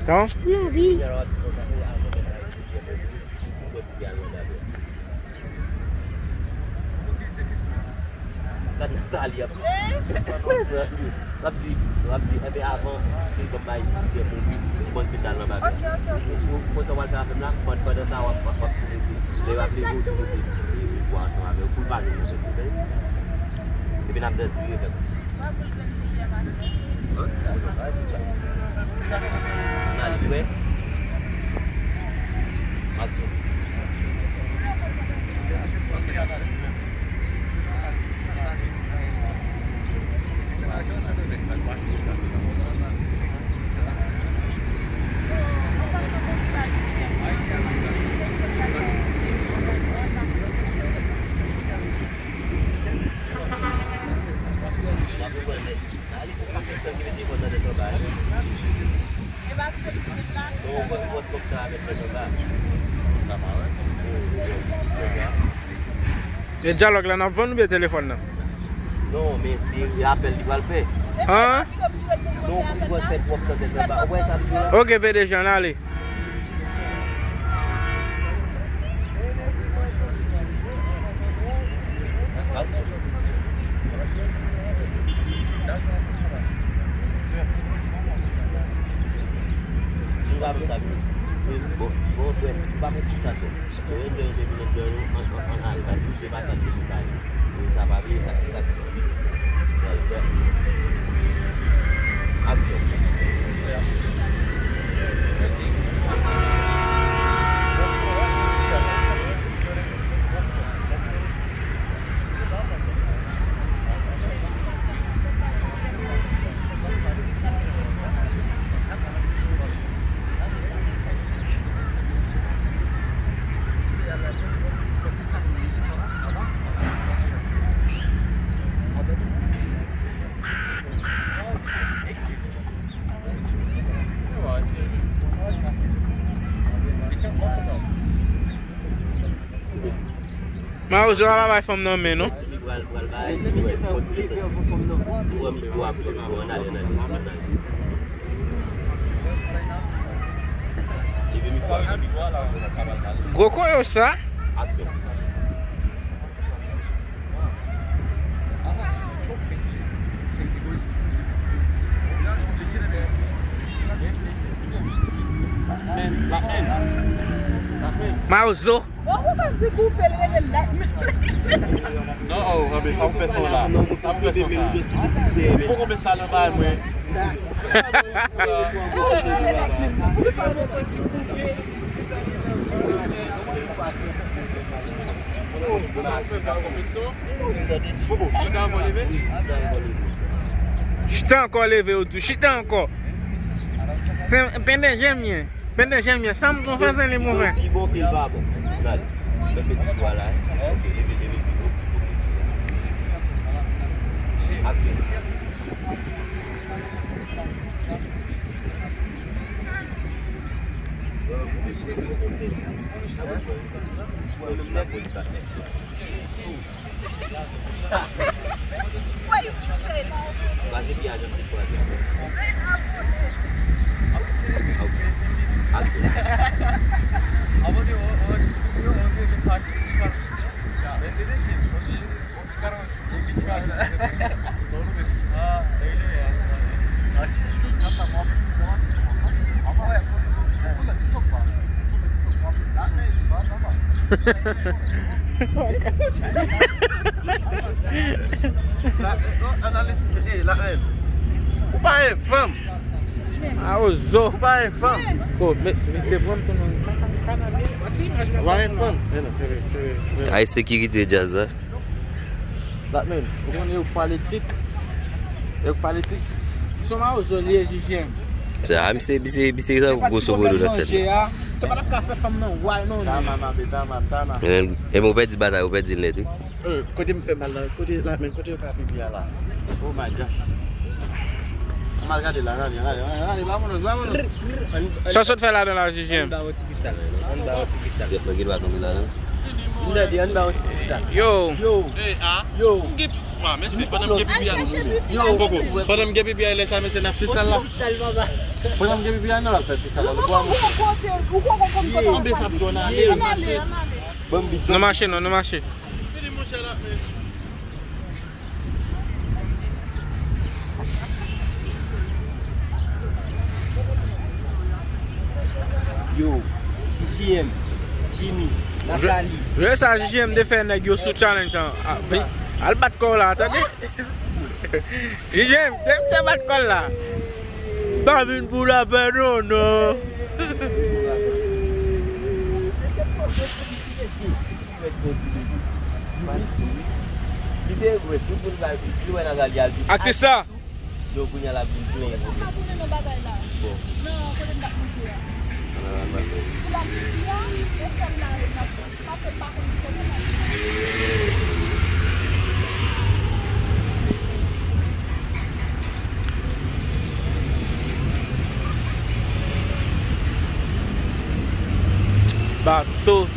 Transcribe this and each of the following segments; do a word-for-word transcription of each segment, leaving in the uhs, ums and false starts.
Non? Non, wi. Gad Nathalie ap ap di, ap di, ap di, enben avan, se kòm bay ti kè mobil, ou konn se dal nan bagay. Ou konn sa w al fè avè m la, pandan sa w ap, w ap, w ap leve, lè w ap leve, ou toujou te leve pou ansanm avè w, pou l pa jwenn move mouvè. Epi n ap dan di, N ale, wi. Aksyon. E dyalòg la n ap vann oubyen telefòn nan? Non, men se apèl li pral fè. An? Non, pou pran sèt w ap tande nan ba. Ou wè sa li di la? Ok, P D G, ann ale. Nou pa vle sa vini. Bon, bon, brèf, nou pa vle sa fè. Yo rete, yo te vin anndan nou, an, an, an al, pa di se pa sa ki nou bay. Sa pa vle, sa, sa ki pral fè. Aksyon. Mawozo a pa bay fanm nan men non. Gwo koyo sa. Mawozo. Non, oh, anben, sa ou fè son la. Sa ou fè son sa. Ou poko met sa nan bagay mwen. Chita ankò, leve ou tou. Chita ankò. Pendejen mwen. Pendejen mwen. Sa m konn fè se li pou fè. Li bon, li pa bon. N ale. Fè peti swa la. Ok, leve, leve. Aksyon. Ou pa en fanm. Mawozo. Ou pa en fanm. Ko, mesye pran m tou nan kanal. Ou pa en fanm. Men non, men non. Ay sekirite djaz la. Batman, ou konnen yo pale tit. Yo pale tit. Sou Mawozo li ye, J J M. Sa, misye, misye, misye sa gwoso bodo nan sèt la. Se pa t ap ka fè fanm nan wal non. Tama, mabe, tama, tama. E men ou pèdi batay, ou pèdi l nèt wi. Kote m fè mal la, kote la, men kote yo ka pipi a la. Oh my gosh. Mal gade la, gade, gade, gade, gade, vamonos, vamonos. Sa sot fè ladan la, J J M. Yo pa tonbe ladan. Yo. Yo. Yo. Ah, mesye, pandan m gen pipi a, poko, pandan m gen pipi a, lè sa, mesye, n ap freestyle la. Pandan m gen pipi a, nou al fè freestyle la. Ou poko konn kote, ou poko konn kote. Anbe sa ap di w nan ale, mesye. Nou mache, non, nou mache. Fini, monchè, la, men. Yo, J J M, Jimmy, Nathalie. Jwe sa J J M te fè nèg yo sou challenge an. Ah, vin, al bat kò w la, tande? J J M, te, te bat kò w la. Pa vin pou lapè, non, non. Aktris la. Yo, kounye a l ap vin plenyen pwoblèm. Bon. Bato.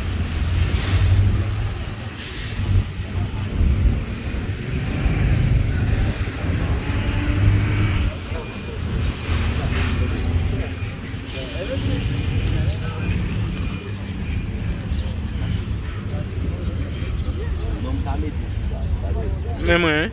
Men mwen.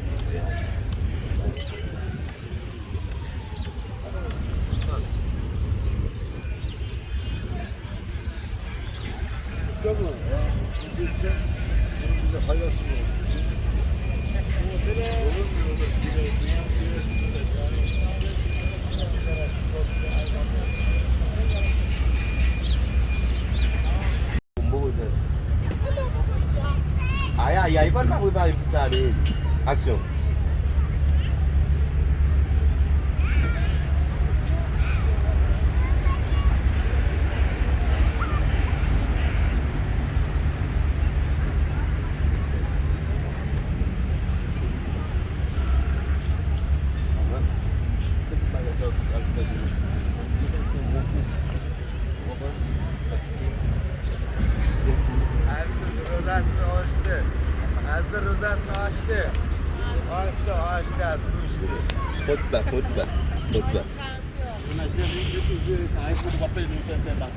Ayayay, pa n pa prepare pou sa, men. Aksyon. Fò ti bat, fò ti bat, fò ti bat.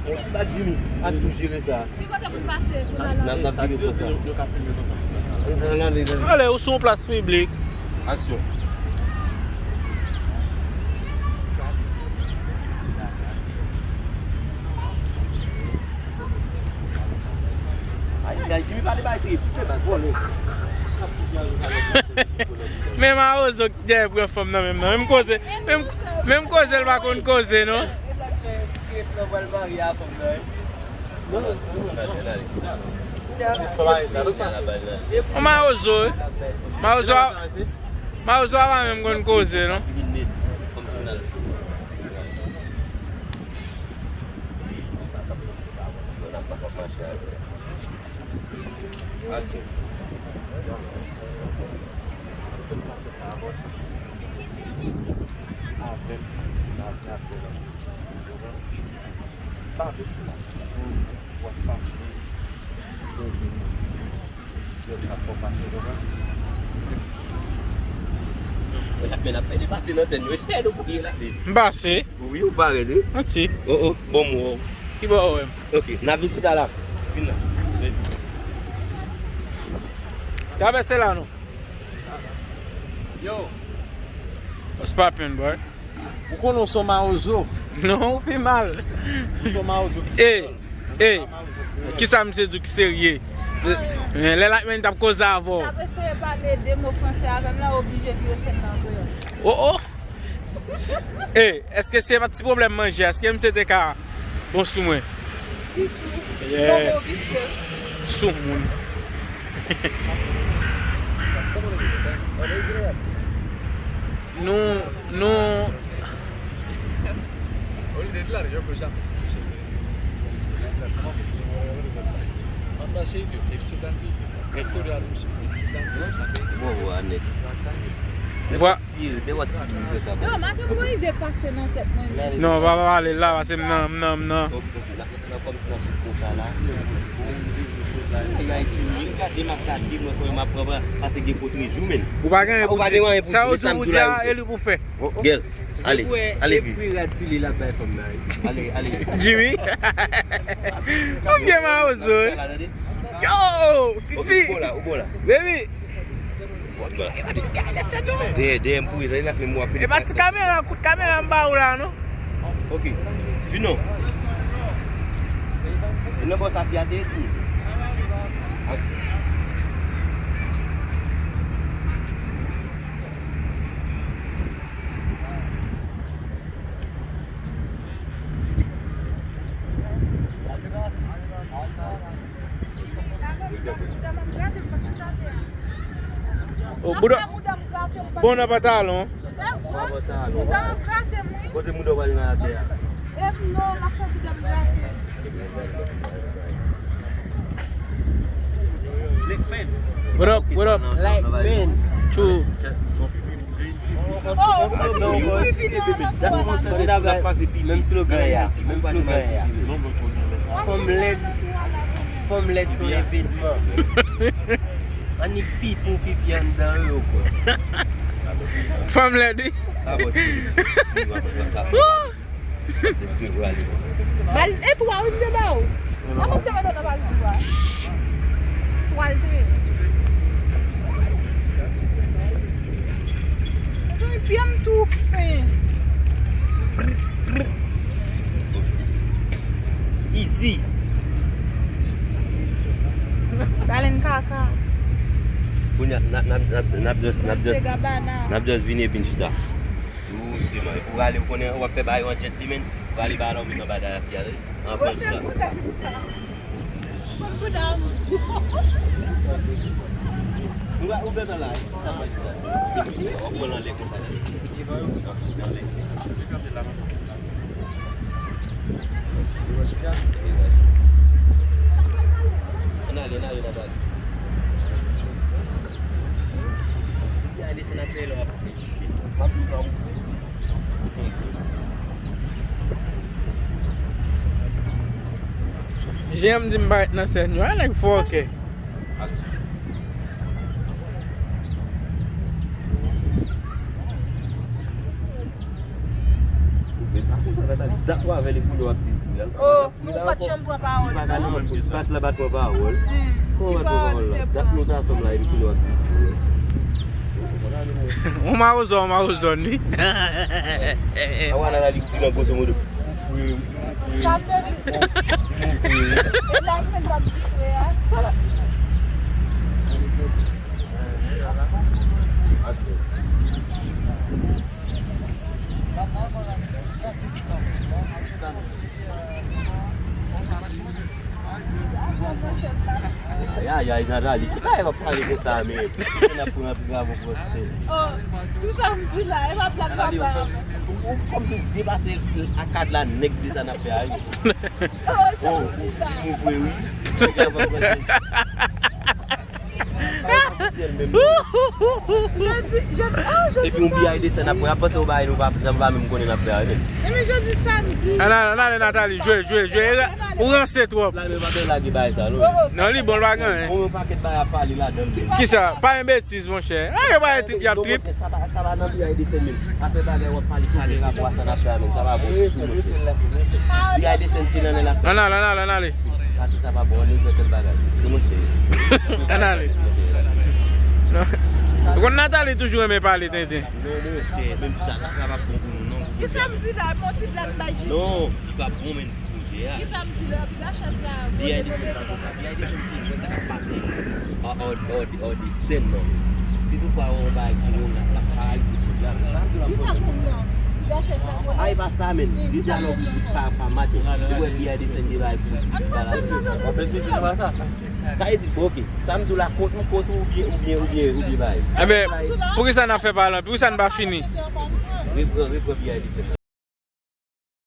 Fò ti bat, Jimmy, pa tou jere sa. N ap, n ap vire konsa. Ale, ou sou yon plas piblik. Aksyon. Ay, ay, Jimmy, pa de bagay, se fè bal vòlè. Men mawozo k dèyè pran fanm nan menm nan. Menm koze, menm, menm koze l pa konn koze, non. Yon mawozo, wi. Mawozo a, mawozo a pa menm konn koze, non. Aksyon. Mwen ap, mwen ap pede pase nan sèn yo. M pase. Wi, ou parèt, wi. Manti. Oh, oh, bon, mwen. Ki bò ou wè m? Ok, n ap vin chita la. Vin la. Gade se la, non. Yo. What's poppin', boy? Ou konnen w se yon mawozo. Non, ou pi mal. Ou se yon mawozo. Ey, ey, kisa misye di w ki serye? Lè la men t ap koze avè w. L ap eseye pale de mo franse avè m la, oblije vire sèn nan kreyòl. Oh, oh. Ey, èske se pa ti pwoblèm manje? Èske misye te ka bon sou mwen? Ditou. Yeah. Bon, bon, viske. Sou moun. Nou, nou. Bon, bon, Anet. Vwa- Tire, te wè ti moun fè sa, bon. Non, maten m gon ide pase nan tèt mwen. Non, pa, pa pale la, pase m nan, m nan, m nan. Ok, ok, n ap, n ap kòmanse nan ti konsa la. Ay, ay, Jimmy, gade m ap gade, mwen kòman m ap pran, pran, pase gen kote jou, men. Ou pa gen anyen pou di. Sa yo di w pou di a, e li pou fè. Gèl, ale, ale, fi. Epi rad sou li l ap bay fanm nan, wi. Ale, ale. Jimmy. Ou vye mawozo, wi. Yo, piti. Ou bon la, ou bon la. Baby. Dèyè, dèyè m pou rete la, men m ap. E pa ti kamera, kout kamera m ba ou la, non? Ok. Vin non. E nan bò sa fi a te di. Aksyon. Oh, bouda. Bon, nan pantalon. Kote mouda w pral nan atè a? What up, what up? Like men. True. Menm slogan ya, menm slogan ya. Fanm lèd, fanm lèd se yon evenman. Annik pipi w pipi anndan yo, bòs. Fanm lèd, wi. Bal etwa, wi, m te ba ou. An mwen te mande nan bal etwa. Twa l te ye. Mezanmi, pye m toufe. Easy. Balen kaka. Kounye a, n ap, n ap, n ap, n ap just, n ap just, n ap just vin epi n chita. Douseman. Epi w ale, ou konnen, w ap fè bagay yo an gentleman. Ou ale ba lòm nan bagay a fi a, wi. An panch la. Ou konn bouda m. Ou va, ou gentan la, wi. An panch la. W ap pran l anlè konsa la. Anlè. Ann ale, ann ale, Nathalie. Gade, se nan fè lò. J M di m pa ret nan sèn yo. A nèg fòkè. Aksyon. Men pa konsa, Nathalie, dat ou avè li kounye w ap vin pou li. Oh, nou pa t janm pran pawòl. Li pa ka nan bat la, bat pran pawòl. Fò w bat pran pawòl la. Dat nou t ansanm la, epi kounye w ap vin pou li. Ou mawozo, ou mawozo, wi. Awa, Nathalie, di nan gwoso modo. Ou fre, ou fre. Ou fre. E la, mwen pa di fre a. Sa va. Ay, ay, ay, Nathalie, ki bagay w ap pale konsa, men? Se n ap pran anpil gravon pou fè. Oh, sou sa m di la, e pa blag papa. Ou, ou, ou kòmsi w depase a kad la nèt de sa n ap fè a, wi. Oh, sa m di la. Ou, ou, ou vre, wi. Epi yon biyay desann apre, ap panse yon bagay nou pa, nou pa menm konnen n ap fè a, wi. Epi jodi samdi. Ann ale, ann ale, Nathalie, jwe, jwe, jwe. Ou ranse twòp. La, men pa lage bagay sa, non. Non, li bon, l pa gen anyen. Bon, yon pakèt bagay ap pale ladan l, men. Kisa? Pa yon betiz, monchè. A, yo pa trip, y ap trip. Sa pa, sa pa nan biyay desann menm. Afè bagay w ap pale, pale rapò a sa n ap fè a menm. Sa pa bon ditou, monchè. Biyay desann se nan lè l ap fè. Ann ale, ann ale, ann ale. Pati sa pa bon, ann nou fè sèl bagay. Wi, monchè. Ann ale. Non. Ou konn Nathalie toujou renmen pale tenten. Non, monchè, menm sa, sa, sa pa bon pou nou, non. Kisa m di la, m yon ti blag bay Jezi. Non, li pa bon, men. Kisa m di la, piga chèz la. Biyay desann la konsa, biyay desann se mwen sa k ap pase. An, an, an, an desann, non. Si toutfwa yon bagay ki bon, l ap paralize jodi a, men sa m di w la. Kisa konn nan? Piga chèz la konn. Ay, pa sa, men. Jodi a, lè w di pa, pa maten. Ou wè biyay desann gen bagay pou di, pa la. Ann pase m nan jodi a. Sa vle di, bon, ok. Sa m di w la, kont ou, kont ou, oubyen, oubyen, oubyen, oubyen bagay. Enben, poukisa n ap fè pale? Poukisa n pa fini? Repran, repran biyay desann.